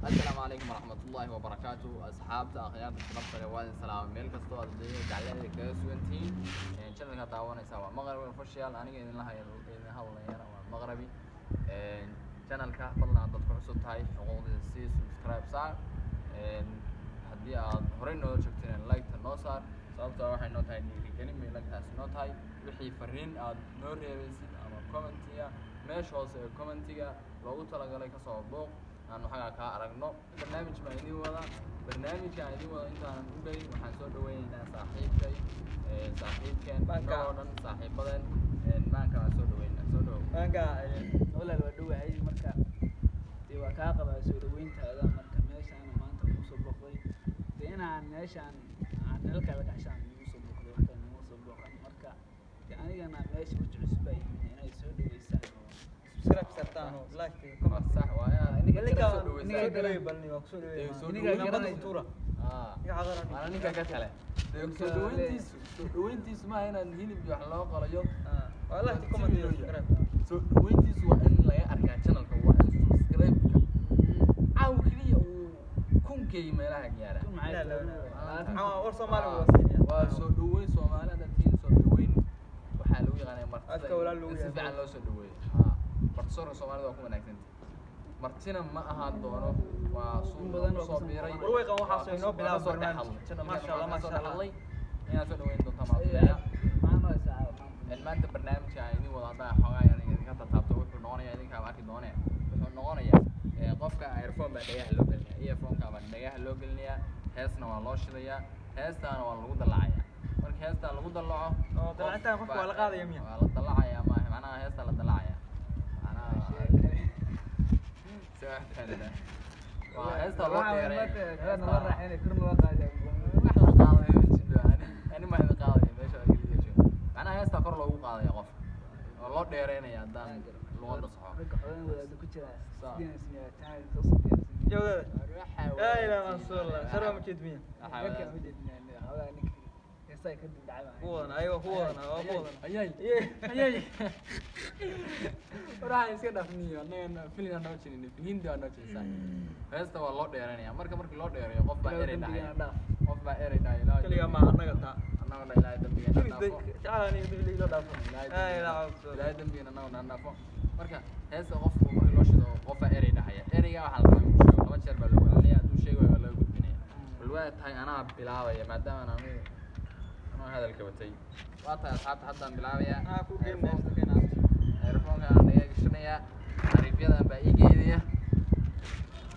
Asalaamu calaykum waraxmatullaahi wabarakaatu. Asxaabta, akhyaarta sharafta leh, waa idin salaamay meel kastoo aad adduunyada dacaladeeda kaga sugantihiin. Channelka daawanaysaa waa Maqrabi Official. Aniga idinla haya, idin hadlayana waa Maqrabi. Channelka fadlan haddaad ku cusub tahay, xuquuqdiisa sii subscribe saar. Haddii aad horey noola joogteen, like-ta noo saar, sababtoo waxay noo tahay dhiirigelin bay like-taasi noo tahay. Wixii fariin aad noo reebaysid ama commentiga, meesha hoose ee commentiga loogu talagalay kasoo booq, aanu xagaa kaa aragno. Barnaamij baan idin wada. Barnaamijka aan idin wada intaanan u gelin, waxaan soo dhaweyneynaa saaxiibkay, saaxiibkeen, inagoo dhan saaxiibadeen. Maanka waan soo dhaweynaa, soo dhawow. Maanka. Walaal, waa dhowahay. Marka dee waa kaa qabaa soo dhaweyntaada. Marka meeshaan maanta ugu soo booqday, dee inaan meeshaan aan nala kala kaxshaan ugu soo booqday, wax kale nagu soo booqan. Marka dee anigana meesha waji cusub baa yimid, inay soo dhaweysaan oo subscribe sartaan oo like Waa comment. Sax waa inaad Aniga Ninka soo dhaweysaan. soo dhaweey balni, waa kusoo dhaweey. Dee soo Ninka dhaweyn- garanayso. Tuura. Ah. Ninka xaqara. Waana ninka ka kale. Dee soo dhaweyntiisu maaha inaad hilib iyo wax loo qalayo. Waa like, comment iyo subscribe. Soo dhaweyntiisu waa in laga arkaa channelka, waa in subscribe-ka caaw keliya uu 1000K meelaha gaara. Kun maxay La, la, tahay? la. 20. Maxaa war Soomaali waa siinaya. Waa soo dhaweyn. Soomaali haddaad tihiin, soo dhaweyn waxaa lagu yaqaanaa martida Afka walaal lagu in si yahay. fiican loo soo dhaweeyo. Haa, martisoorka Soomaalida waa ku wanaagsanta. Martina ma ahaan doono, waa suuq badan oo kusoo kasoo biiray. War way qaban, waxaas Waa inoo bilaabo kasoo dhex barnaamij. hadlay. Channelkan Masha Allah, waxaa kasoo masha dhex Allah. hadlay inaad soo dhaweyn doontaa maafilaya. Maxaa noo saaca maanta? Maanta barnaamijka aan idin wada, haddaa xoogaa yar idinka tataabto, wuxuu noqonayaa, idinkaaba arki doonee, wuxuu noqonayaa qofka earphone baa dhagaha loo gelinayaa, earphone-ka baa dhagaha loo gelinayaa, heesna waa loo shidayaa, heestaana waa lagu dalacayaa. Marka heestaa lagu dalaco, Oo, dalacintaan qofka waa la qaadaya miya? Waa la dalacayaa maaha, macnaha heestaa la dalacayaa, macnaha waa heestaa loo dheereeyo. Nala raaxaynay, kor nala qaaday. Wax la qaadayo ma jiro. Ani ma idin qaadaya, meesha waa keliya joogo. Macnaha heestaa kor loogu qaadaya qof oo loo dheereynaya, haddaan luqadda saxo. Ragga xoolahan wadaada ku jira Saa. sidiina sameeyaa, taa soo diyaarsan. Jawdada. Waxaa La ilaha rasuulullah. Sharma ma jeed miya? Waxaa Dadka wadaad- ma jeedinaa, xoolaha ninka heesaha ka dib dhacay baan. Ku wadana, ayaga ku wadana, waa ku wadana. Ayay ayay, waraxa iska dhafniyo. Annagana filin aan noo jirin, hindi aan noo jirsaa. Heesta waa loo dheereynaya. Marka markii loo dheereeyo, qof baa Ilaahu erey dembigana dhahaya. dhaaf. Qof baa erey dhahaya. Ilaahu Kaliya ma annaga taa. Annagana Ilaahay dambigeena dhaafo. Jeclaan aniga dib ila dhaafo. Ilaahay La ilaha rasuulullah. Ilaahay dambigeena annaguna dhaafo. Marka heesta qofku markii loo shido, qof baa erey dhahaya. Ereyga waxaa la rabaa inuu sheego. Laba jeer baa lagu celinaya. Hadduu sheegi waayo, waa laga gudbinaya. Bal waa tahay, anaa bilaabaya maadaama aan anigu anuu hadalka watay. Waa tahay asxaabta, haddaan bilaabayaa. Ah, ku keen heesta, keen aabti. Earphone-ka aan dhaga gashanayaa, xariifyadan baa ii geynaya.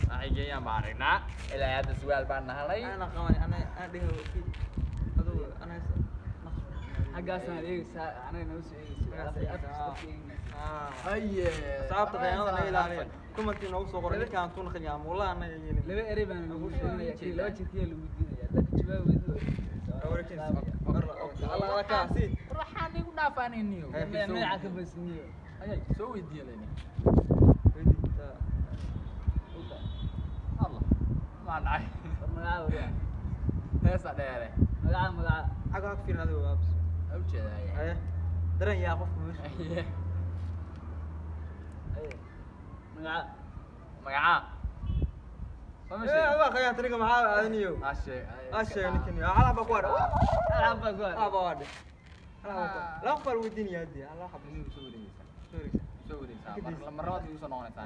Waxay geeyaan baan aragnaa. Ilaa hadda sugaal baan nahalay. Ana qaban, ana ana dhigo adigu ana heesta. Xaggaasaan eegaysaa, anaga noo soo eegaysaa. Xaggaas eegaysaa. Afka eegaysaa. Ah. Aye. Asxaabta khiyaanada naga ilaaliya. Commenti noogu soo qoray ninkaan ku naqliyaa wallahi anaga yeelin. Laba erey baan lagu sheegayaa, kii laba jirkiya lagu diidaya. Dadka jawaab weydiin Waa wareejinaysa. Allah Allah ka si. Waxaan igu dhaafaanayniyo. Magaca ka basniyo. Ayay soo weydiiye leyni. Weydii. Taa. Allah, maa dhacay? War magaca wariya. Heesta dheere. Magaca, magaca. Xagga ha ku fiirin adigu abs. Waa ujeedaa. Aye. Haye. Daran yaa qofka meesha. Aye. Aye. Magaca. Magacaa soo ma Eh, sheegin? waa khiyaanta ninka maxaa aadaniyo. Ha sheeg. Ha sheeg ninkan. Hal xaba ku hadha. Hal xaba ku hadha. Hal xaba waa dhe. Hal xaba ku hadha. Laba qof baa lagu weydiinaya hadii. Hal xaba. Igu soo wareegaysaa. Soo wareegaysaa. Soo wareegaysaa. Mar labaad igu soo noqonaysaa.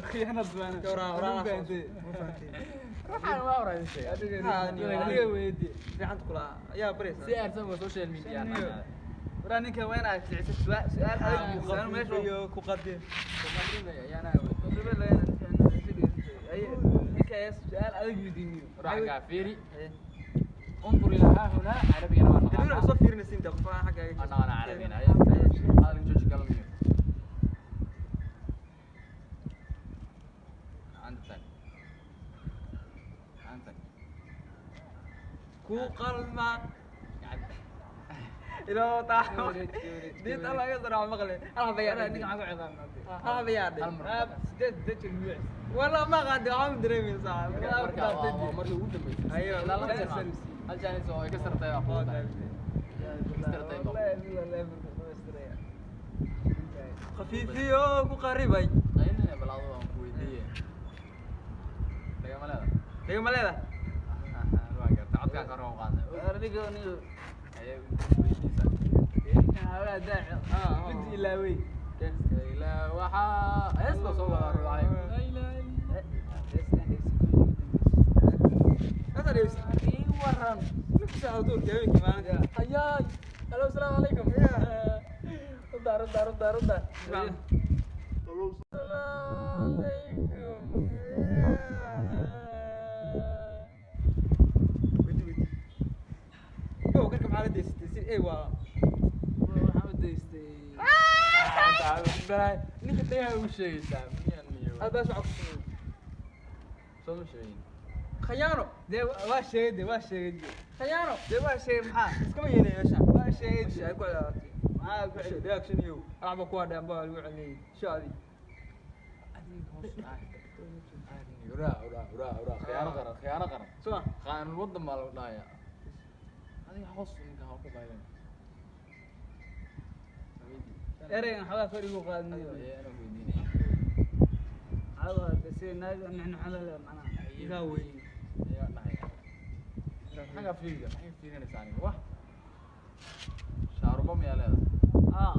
Khiyaanad baan. Gowraca, waraca. Ma fahantay? Ma fahantay. Ruuxaan waa horaa idin sheegay. Adiga Ha, adiga. adiga weydii. Fiicanta kula ayaa baraysaa. Si aadsan waa social media. Waraa ninka waa inaad jecesho su'aal su'aal adag Ku buu su'aal meesha qafiifiyo, ku qadir. Ayaana ninka ayaa su'aal adag weydiiniyo. ruuxa kaa fiiri. Haye. انظر الى ها هنا، عربينا waa Daliil naqaanaa. soo fiirinaysa inta qof aan xagga Waa naqaanaa carabina. Haye. Hadalka jooji galmiyo. Gacanta taag. Gacanta taag. Ku qalma. Gacanta. Ilaa taa. Wareej, wareej, Diid Allah iga soo maqle. Hal xaba yaa Waraa dhe. ninka maxaa ku ciqaabnaa? Hal xaba yaa dhe. Hal mar. Sideed dajir miyuu? Wala ma qaadi, waxaan dareemaysaa saaxiib. Marka waa markii ugu dambeysay. Ayo. Ilaa laba Chance jeer. uu siiyey. Hal chance oo ay ka sartay waa kugu tahay. Wallahi, wallahi, marka dhamaystiraya. Khafiifiyo ku qaribay. Qaylina bal adoo aan ku weydiiye. Dhego ma leedahay? Waa garta, codkaan kor u qaadnay. Aniga aniga Ayay weydiisaa. Ninkan hawlaha daaci mid ilaawey. Ilaa waxaa hees baa soo wada ruucay. Laa ilaaha illa. Heestan dhegeysi ugu dambeysay. Hada dhegeysi. Ii waran. Ninka saacada duurka habeenkii maalinta. Hayaay. Hello, asalaamu calaykum. U daar, u daar, u daar, u daar. Asalaamu calaykum. Weydii, weydii. Yow, garka maxaa la deysatay? Si ey waa. Waxaan u daystay. Ninka dhagaha ugu sheegaysaa miyaan niyo? Aad baas waxaa ku sameeyey. Soo ma sheegin. Khayaano. Dee waa sheegay, dee waa sheegay, dee. Khayaano. Dee waa sheegay maxaa? Iskama yeelay meeshaan. Waa sheegay. Meesha ay ku ciyaartay. Maxaa ku Meesha celiyay? reaction iyo alacba ku hadhay amba lagu celiyey. Shaadi. Uraa, uraa, uraa, uraa. Khiyaano qaran, khiyaano qaran. Soo ma? Qaanul wadan baa lagu dhahayaa. Adiga hoos ninka ha ku qaylan. Ereygan xoogaa kor igu qaadnayo. Ayaa anaa weydiinaya. Caawa sida naag nixnixada leh macnaha. Igaa weyn. Ayaa dhahaya. Maxaa fiiriga? Maxay fiirinaysaa aniga? Wah. Shaarubo miyaa leedahay? Ah,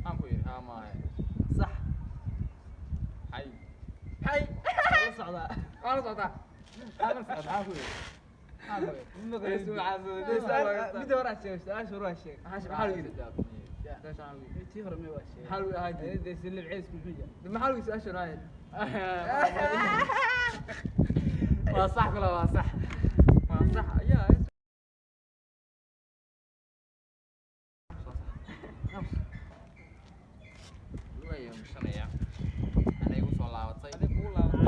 Maxaan ku yidhi? Haa maahe. sax. Hay. Hay. Waa la socdaa. Waa la socotaa. Maxaan ku yidhi? Maxaan ku yidhi? Hees waxaa soo- Midda hore aa sheegay, su-aasha hore waa sheegay. Maxaa lagu yidhi? Su'aasha maxaa lagu yidhi? Tii hore mee waa sheegay. Maxaa lagu ahaa jiray? Dee si libceysku muxuu yahay? Maxaa lagu yidhi su'aasha hore ahayd? Waa sax kula, waa sax. Waa sax. Ayaa. Lugaya gashanaya. Ana igu soo laabatay. Adiga kugu laaban.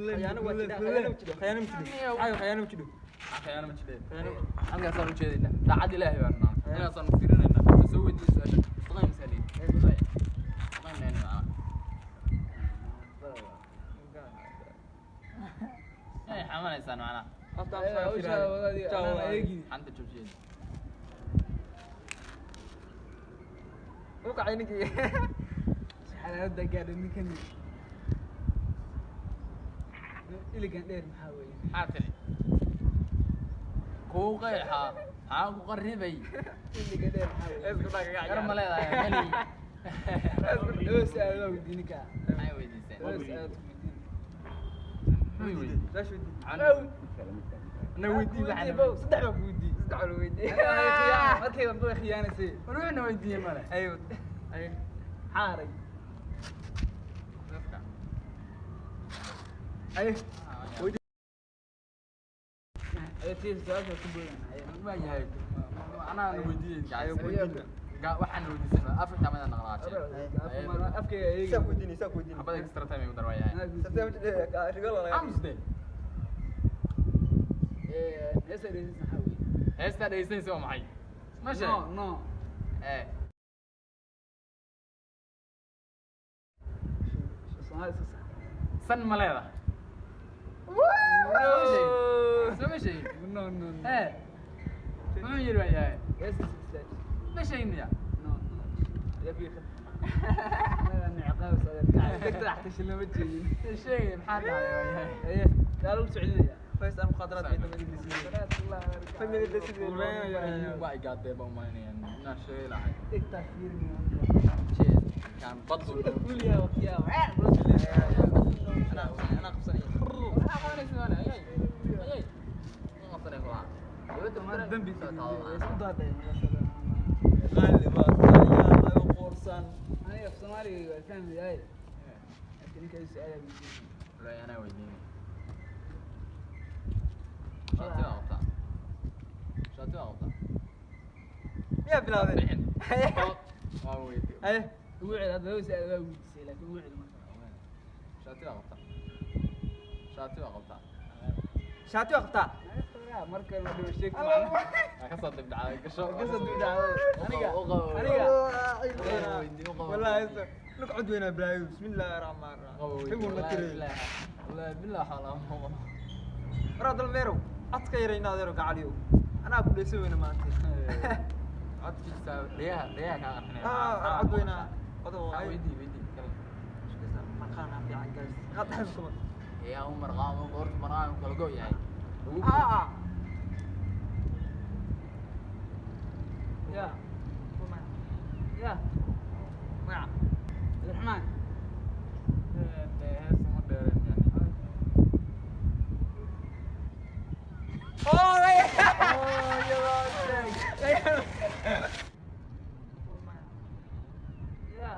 Khayaano waa jidhaa, khayaano ma jidho, khayaano ma jidho. Caayo, khayaano ma jidho. Khiyaano ma jidheen. Khiyaano. Halkaasaan u jeedaynaa. Daacad Ilaahay baan nahay. Halkaasaan u fiirinaynaa. Waa soo weydiiyey su'aasha. Mustaqim misaa lihi? Mustaqim neen macnaha. Inay xamanaysaan macnaha. Horta aan Ee, soo hawshaa fiiraayo. wadaadii, Ciao, anaan wadaadii. eegin. Xanta joojiyeen. Wuu kacay ninkii. Xalaaladda gaadhay ninkan. Iligan dheer maxaa weeye? Maxaa tiri? Kuu qeexaa. Maxaa ku qarribay? Iliga dheer maxaa weeye? Isku dhagax. Gar ma leedahay mali. Laba su'aal waa weydiin ninka. Maxay weydiiseen? Laba su'aal ku weydiin. Maxay weydiiseen? Su'aasha weydii. Na weydii Weydiin, waxaan. bow, saddex baa ku weydiin. Saddex baa lagu weydiiyey. Markay dambe way khiyaanaysay. Wuxuuna weydiiyey male. Ayo. Ayo. Maxaa haray? Dadka. Ayo. Ayo, tii su-aasha ku boodan. Ayo. Waa yahay. Anaa na weydiiyey. Ayo, weydiin. Waxaan weydiisan Afrika ma naqlaaceen. Afkayga eegi. Saa ku weydiinay, saa ku weydiinay. Xabada extra time ay u dar waa yahay. Anaa ku Saddex weydiin. ma jidho, rigo la laga. Aamusde. Ee, heesta dhegeysanaysa maxaa weeye? Heestaa dhegeysanaysa waa maxay? Ma sheeg. No, no. Ee. Soomaali iska sax. San ma leedahay? Soo ma sheegin. No, no, no. Ee. Muxuu yidhi waa yahay? Heesta iska sax. Ma sheegin miya? No, no. Ayaa ku yaqaan. Anaga nicaaqaabis adeer. Degta dhaxtashin lama jeedin. Sheegay maxaa dhacday waa yahay? Aye, yaa lagu socodinayaa. First aan mukhadaraad bay tamani desiin. Waa igaadee baan umalaynayaan inaan sheegi lahay. Dhegtaa fiirinaya. Sheeg. Kaan badu. Kuliyaa waqtiyaa. Anaa anaa qabsanaya. Maxaa qabanaysa maale? Ayay. Ayay. Ma qabsanay kulaha. Dowladda Maanta dambi isku daaday. Qaali baa tahay, yaa qoorsan. Aniga af Soomaaliga waa fahmayaay. Laakiin ninka su'aal weydiin. Walahi anaa weydiinay. Shaati baa qabtaa. Shaati baa qabtaa. Miyaa bilaawday? Bixin. Waa weydiiyey. Aye. Ugu cel hadda laba su'aal waa weydiisay laakiin ugu cel marka. Shaati baa qabtaa. Shaati baa qabtaa. Shaati waa qabtaa. Markan waa dhibo sheegta Allah. macnaha. Waa ka soo dibdhacday gasho. Ka soo dibdhacday. Aniga. Aniga. Wallahi heesta. Nuk cod weynaa bilaayo. Bismillaahi raxmaani raxiim. Xibuu na tiray. Wallahi billah xoola ma qabo. Waraa dalmeerow, codka yarayna adeero gacaliyow. Anaa ku dheysan weyna maanta. Codkiisa dhegaha dhegaha kaa qarxinaya. Ah, cod weynaa. Cod oo Maxaa ay. weydii weydii kale. Maqaana fiican guys. Qad xibkuma. Yaa u marqaamo goorta marqaamo kala go yahay. Ah. Ya ya Magaca. Cabdiraxmaan. Hees uma dheereen yani. Oh, Ya.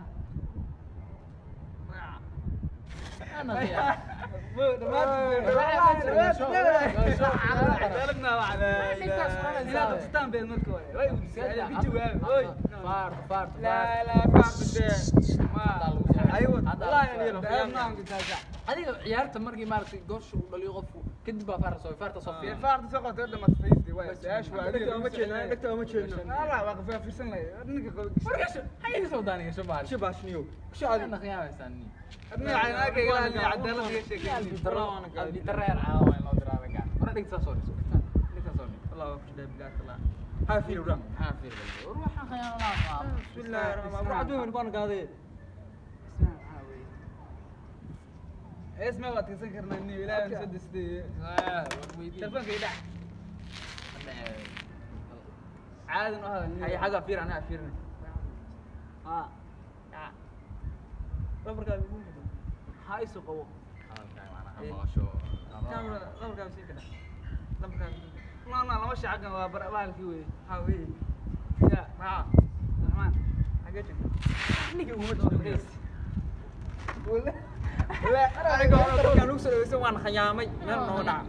Ana khiyaam. Faar faar. لا لا ما أيوة والله يا Adiga ciyaarta markii maaragtay goosha uu dhaliyo qofku kadib baa faar soo faarta soo fiican. Markaas hay soo daaniga soo baar. Ana khiyaamaysaa ni. Albitarreer caawa in loo diraa ragga. Hore dhigta soo dhig. Dhigta soo dhig. Maxaa fiir bal. War waxaan khiyaano laa qaado. Ah, war weydii. Hadalkaaga macnaha ha maqasho.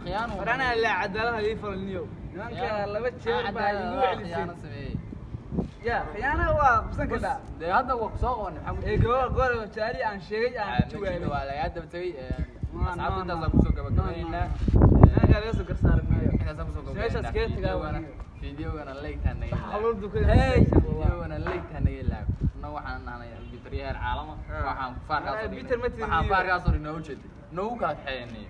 Khiyaano. Warana la cadaalad ii falniyo nimanka laba jeer baa igu celisay. Khiyaano sameeyey. Ya khiyaana waa qabsan kartaa. Dee hadda waa ku soo qabanay maxaa ku Ee goor goor jaali aan sheegay aan Ah, ku ma jiro, jawaabay. waa lagaa daba tegey. No, Asxaabta no, intaasaan no. kusoo gabagabaynaynaa. Nimanka laga soo garsaaray maayo. Intaasaan kusoo Meeshaas gabagabaynaynaa. kaga tagaa Fiidiyoogana like-ta naga ilaabo. Xaluul dukan. Hey, fiidiyoogana like-ta naga ilaabo. Anna waxaan nahnay albitaryaal caalama. Waxaan faarkaas oo Peter ma dhignay. Waxaan tidhi. faarkaas oo dhignay ujeeday. Noogu kala kaxeeyanay.